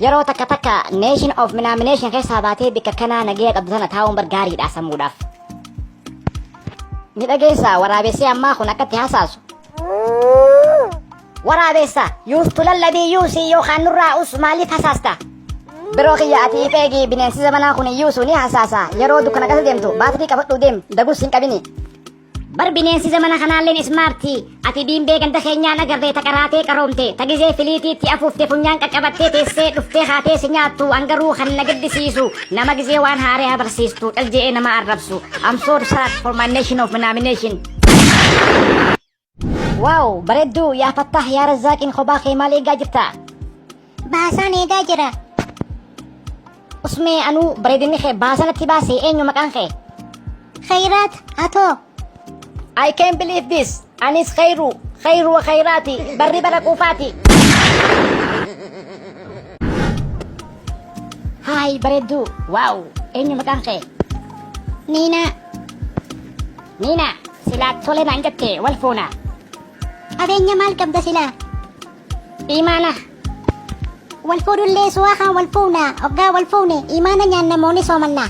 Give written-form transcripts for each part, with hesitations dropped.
Yeroo takka takka nation of nomination keessaa baatee bikka kanaa nagaya qabdu tana taa'uun bar gaariidha sammuudhaaf. Ni dhageessaa waraabessee ammaa kun akkatti hasaasu. Waraabessa yuustu lallabii yuusii yookaan nurraa us maaliif hasaasta? Biroo kiyya ati if eegi bineensi zamanaa kun yuusu ni hasaasa yeroo dukkana keessa deemtu baatirii qabadhuu deem dagus hin qabini. Bar bineensi zamana kanaalleen ismaarti ati biimbee ganda keenyaan agarree ta qaraatee qaroomte ta gizee filiitiitti afuufte funyaan qaqqabattee teessee dhuftee haatee si nyaattu an garuu kan na gaddisiisu nama gizee waan haaraa barsiistu cal je'ee nama arrabsu I'm so sad for my nation of nomination. Waaw bareedduu yaa Fattaah yaa Razzaaqiin kophaa kee maal eegaa jirta? Baasaan eegaa jira. Usmee anuu bareedinni kee baasanatti baase eenyu maqaan kee? Khayraat atoo. I can't believe this. Anis khayru khayru wa khayraati barri bara quufaati. Haay bareedduu waaw eenyu maqaan kee? Niinaa. Niina silaa tole naan jette wal fuuna. Qabeenya maal qabda silaa? Imaana. Wal fuudhullee suwaa kaan wal fuuna. Oggaa wal fuune imaana nyaanna moo ni soomanna?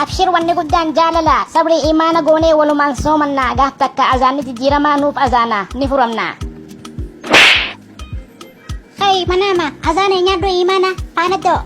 Abshir wanni guddaan jaalala sabri imaana goonee walumaan soomanna gaaf takka azaanni jijjiiramaa nuuf azaana ni furamna. Hey manaama azaana nyaadhu imaana faanaddoo.